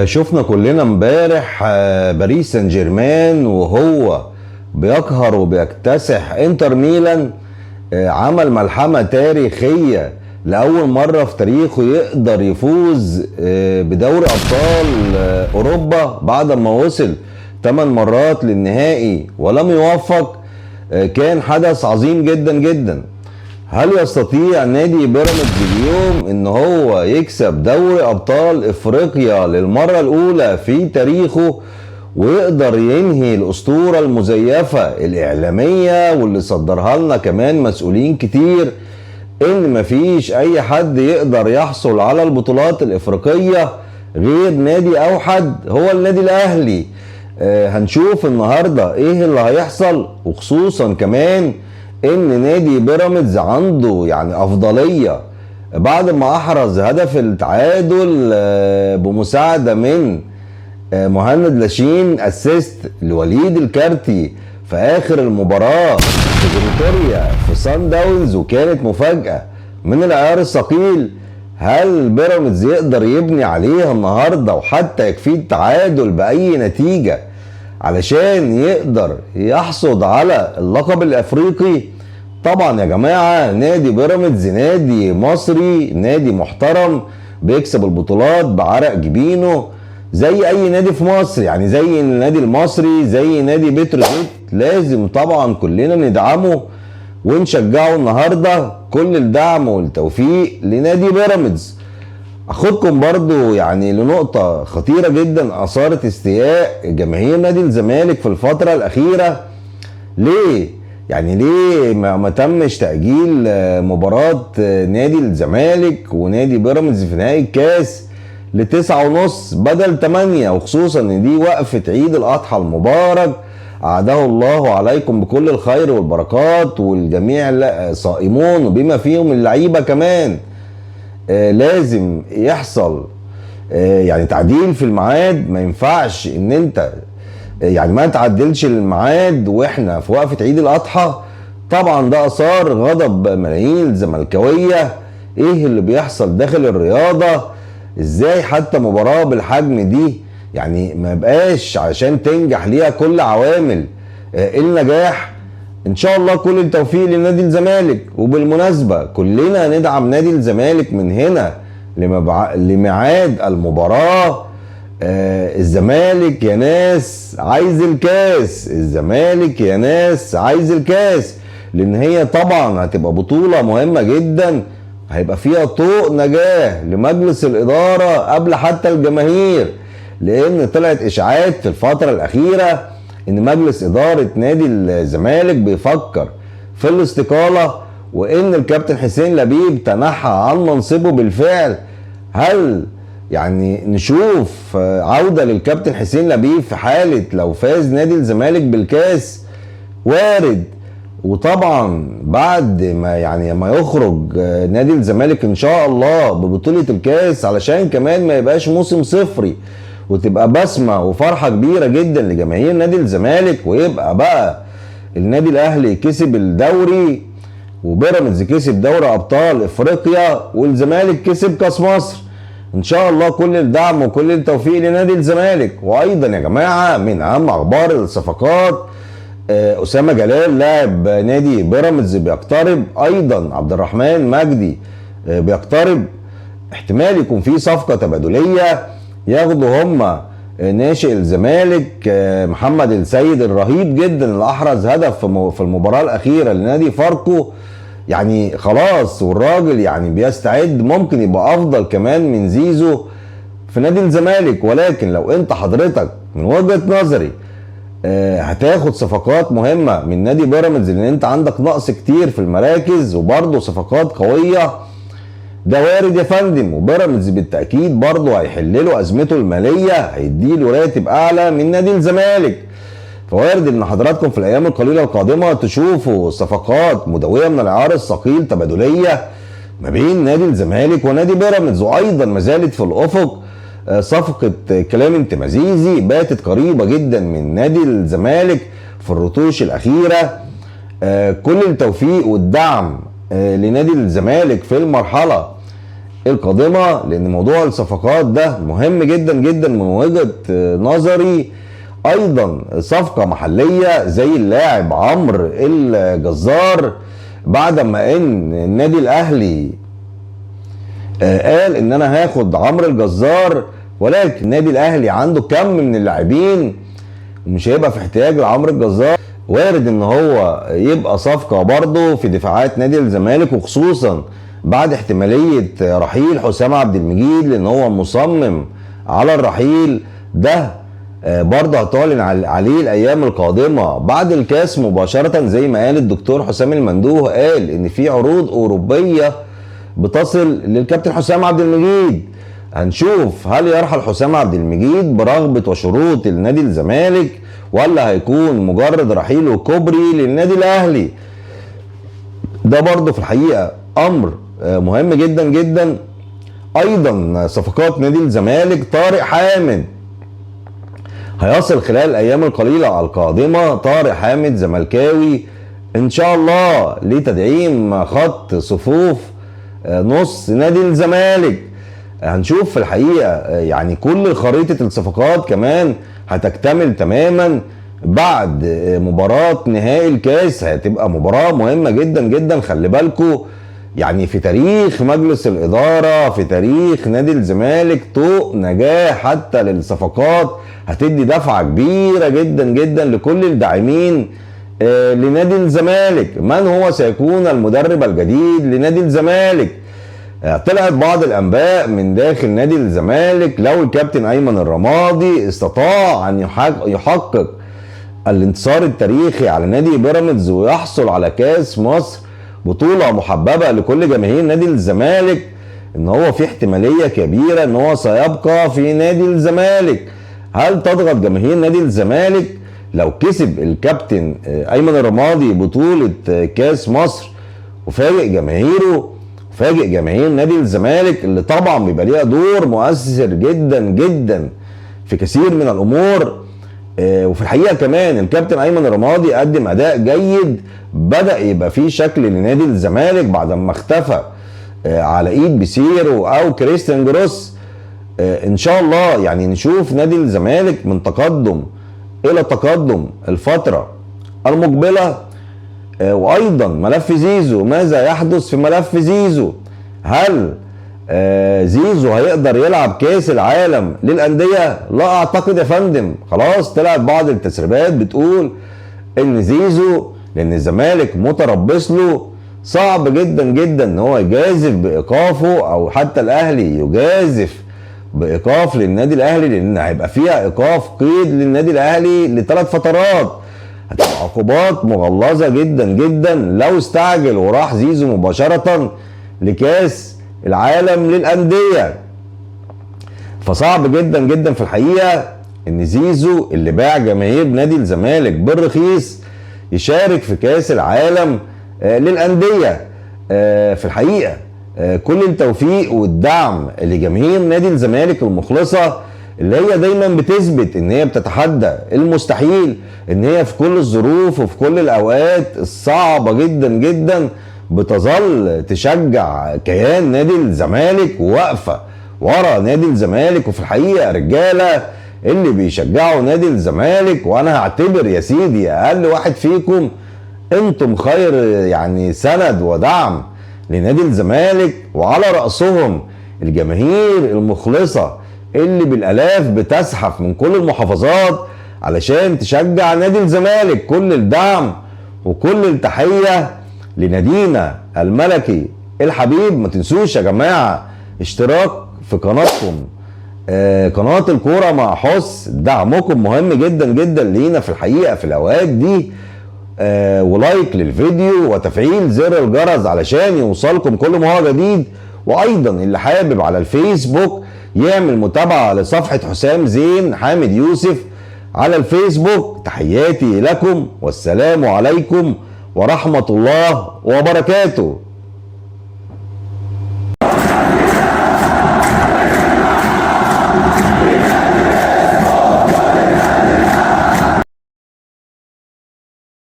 شفنا كلنا امبارح باريس سان جيرمان وهو بيقهر وبيكتسح انتر ميلان. عمل ملحمة تاريخية لأول مرة في تاريخه يقدر يفوز بدوري أبطال أوروبا بعد ما وصل 8 مرات للنهائي ولم يوفق. كان حدث عظيم جدا جدا. هل يستطيع نادي بيراميدز اليوم ان هو يكسب دوري ابطال افريقيا للمرة الاولى في تاريخه ويقدر ينهي الاسطورة المزيفة الاعلامية واللي صدرها لنا كمان مسؤولين كتير ان مفيش اي حد يقدر يحصل على البطولات الافريقية غير نادي اوحد هو النادي الاهلي؟ هنشوف النهاردة ايه اللي هيحصل، وخصوصا كمان ان نادي بيراميدز عنده يعني افضلية بعد ما احرز هدف التعادل بمساعدة من مهند لاشين، assist لوليد الكارتي في اخر المباراة في بريتوريا في سان داونز، وكانت مفاجأة من العيار الثقيل. هل بيراميدز يقدر يبني عليها النهاردة وحتى يكفيه التعادل بأي نتيجة علشان يقدر يحصد على اللقب الافريقي؟ طبعا يا جماعة نادي بيراميدز نادي مصري، نادي محترم بيكسب البطولات بعرق جبينه زي اي نادي في مصر، يعني زي النادي المصري زي نادي بتروجيت، لازم طبعا كلنا ندعمه ونشجعه النهارده. كل الدعم والتوفيق لنادي بيراميدز. اخدكم برضو يعني لنقطة خطيرة جدا اثارت استياء جماهير نادي الزمالك في الفترة الاخيرة. ليه؟ يعني ليه ما تمش تأجيل مباراة نادي الزمالك ونادي بيراميدز في نهائي الكاس ل9:30 بدل 8، وخصوصا ان دي وقفة عيد الاضحى المبارك اعاده الله عليكم بكل الخير والبركات، والجميع صائمون وبما فيهم اللعيبة كمان. لازم يحصل يعني تعديل في الميعاد. ما ينفعش ان انت يعني ما تعدلش الميعاد واحنا في وقفة عيد الاضحى. طبعا ده اثار غضب ملايين الزملكاوية. ايه اللي بيحصل داخل الرياضة؟ ازاي حتى مباراة بالحجم دي يعني ما يبقاش عشان تنجح ليها كل عوامل النجاح؟ ان شاء الله كل التوفيق لنادي الزمالك. وبالمناسبة كلنا ندعم نادي الزمالك من هنا لميعاد المباراة. الزمالك يا ناس عايز الكاس، الزمالك يا ناس عايز الكاس، لان هي طبعا هتبقى بطولة مهمة جدا، هيبقى فيها طوق نجاة لمجلس الإدارة قبل حتى الجماهير، لان طلعت اشاعات في الفترة الأخيرة ان مجلس إدارة نادي الزمالك بيفكر في الاستقالة، وان الكابتن حسين لبيب تنحى عن منصبه بالفعل. هل يعني نشوف عودة للكابتن حسين لبيب في حالة لو فاز نادي الزمالك بالكاس؟ وارد. وطبعا بعد ما يعني ما يخرج نادي الزمالك ان شاء الله ببطولة الكاس، علشان كمان ما يبقاش موسم صفري وتبقى بسمة وفرحة كبيرة جدا لجماهير نادي الزمالك، ويبقى بقى النادي الاهلي كسب الدوري وبيراميدز كسب دوري ابطال افريقيا والزمالك كسب كاس مصر. ان شاء الله كل الدعم وكل التوفيق لنادي الزمالك. وايضا يا جماعة من اهم اخبار الصفقات اسامة جلال لاعب نادي بيراميدز بيقترب، ايضا عبد الرحمن مجدي بيقترب، احتمال يكون في صفقة تبادليه ياخدوا هم ناشئ الزمالك محمد السيد الرهيب جدا اللي احرز هدف في المباراة الاخيرة لنادي فاركو. يعني خلاص، والراجل يعني بيستعد، ممكن يبقى افضل كمان من زيزو في نادي الزمالك. ولكن لو انت حضرتك من وجهة نظري هتاخد صفقات مهمة من نادي بيراميدز، لان انت عندك نقص كتير في المراكز وبرضه صفقات قوية، ده وارد يا فندم. وبيراميدز بالتأكيد برضه هيحل له ازمته المالية، هيديله راتب اعلى من نادي الزمالك. فوارد ان حضراتكم في الايام القليلة القادمة تشوفوا صفقات مدويه من العيار الثقيل تبادليه ما بين نادي الزمالك ونادي بيراميدز. وايضا ما زالت في الافق صفقة كلامنت مزيزي، باتت قريبه جدا من نادي الزمالك في الرتوش الاخيرة. كل التوفيق والدعم لنادي الزمالك في المرحلة القادمة، لان موضوع الصفقات ده مهم جدا جدا من وجهة نظري. ايضا صفقة محلية زي اللاعب عمرو الجزار، بعد ما ان النادي الاهلي قال ان انا هاخد عمرو الجزار، ولكن النادي الاهلي عنده كم من اللاعبين ومش هيبقى في احتياج لعمرو الجزار. وارد ان هو يبقى صفقة برضه في دفاعات نادي الزمالك، وخصوصا بعد احتمالية رحيل حسام عبد المجيد، لان هو مصمم على الرحيل ده، برضه هتعلن عليه الايام القادمة بعد الكاس مباشرة. زي ما قال الدكتور حسام المندوه، قال ان في عروض اوروبية بتصل للكابتن حسام عبد المجيد. هنشوف هل يرحل حسام عبد المجيد برغبة وشروط النادي الزمالك، ولا هيكون مجرد رحيله كوبري للنادي الاهلي. ده برضه في الحقيقة امر مهم جدا جدا. ايضا صفقات نادي الزمالك، طارق حامد هيصل خلال الايام القليلة القادمة. طارق حامد زملكاوي ان شاء الله لتدعيم خط صفوف نص نادي الزمالك. هنشوف في الحقيقة يعني كل خريطة الصفقات كمان هتكتمل تماما بعد مباراة نهائي الكاس. هتبقى مباراة مهمة جدا جدا، خلي بالكو، يعني في تاريخ مجلس الإدارة، في تاريخ نادي الزمالك، طوق نجاح حتى للصفقات هتدي دفعة كبيرة جدا جدا لكل الداعمين لنادي الزمالك. من هو سيكون المدرب الجديد لنادي الزمالك؟ طلعت بعض الأنباء من داخل نادي الزمالك لو الكابتن أيمن الرمادي استطاع أن يحقق الانتصار التاريخي على نادي بيراميدز ويحصل على كاس مصر، بطولة محببة لكل جماهير نادي الزمالك، ان هو في احتمالية كبيرة ان هو سيبقى في نادي الزمالك. هل تضغط جماهير نادي الزمالك لو كسب الكابتن ايمن الرمادي بطولة كاس مصر وفاجئ جماهيره، وفاجئ جماهير نادي الزمالك اللي طبعا بيبقى ليها دور مؤثر جدا جدا في كثير من الامور؟ وفي الحقيقة كمان الكابتن ايمن الرمادي قدم اداء جيد، بدأ يبقى فيه شكل لنادي الزمالك بعد ما اختفى على ايد بيسيرو او كريستيان جروس. ان شاء الله يعني نشوف نادي الزمالك من تقدم الى تقدم الفترة المقبلة. وايضا ملف زيزو، ماذا يحدث في ملف زيزو؟ هل زيزو هيقدر يلعب كاس العالم للأندية؟ لا اعتقد يا فندم. خلاص طلعت بعض التسريبات بتقول ان زيزو، لان الزمالك متربص له، صعب جدا جدا ان هو يجازف بايقافه، او حتى الاهلي يجازف بايقاف للنادي الاهلي، لان هيبقى فيها ايقاف قيد للنادي الاهلي لثلاث فترات، هتبقى عقوبات مغلظة جدا جدا لو استعجل وراح زيزو مباشرة لكاس العالم للاندية. فصعب جدا جدا في الحقيقة ان زيزو اللي باع جماهير نادي الزمالك بالرخيص يشارك في كاس العالم للاندية. في الحقيقة كل التوفيق والدعم لجماهير نادي الزمالك المخلصه، اللي هي دايما بتثبت ان هي بتتحدى المستحيل، ان هي في كل الظروف وفي كل الاوقات الصعبة جدا جدا بتظل تشجع كيان نادي الزمالك وواقفه ورا نادي الزمالك. وفي الحقيقة رجاله اللي بيشجعوا نادي الزمالك، وانا هعتبر يا سيدي اقل واحد فيكم انتم خير يعني سند ودعم لنادي الزمالك، وعلى رأسهم الجماهير المخلصة اللي بالالاف بتزحف من كل المحافظات علشان تشجع نادي الزمالك. كل الدعم وكل التحية لنادينا الملكي الحبيب. ما تنسوش يا جماعة اشتراك في قناتكم، قناة الكورة مع حس، دعمكم مهم جدا جدا لينا في الحقيقة في الأوقات دي، ولايك للفيديو وتفعيل زر الجرس علشان يوصلكم كل ما هو جديد. وأيضا اللي حابب على الفيسبوك يعمل متابعة لصفحة حسام زين حامد يوسف على الفيسبوك. تحياتي لكم والسلام عليكم ورحمة الله وبركاته.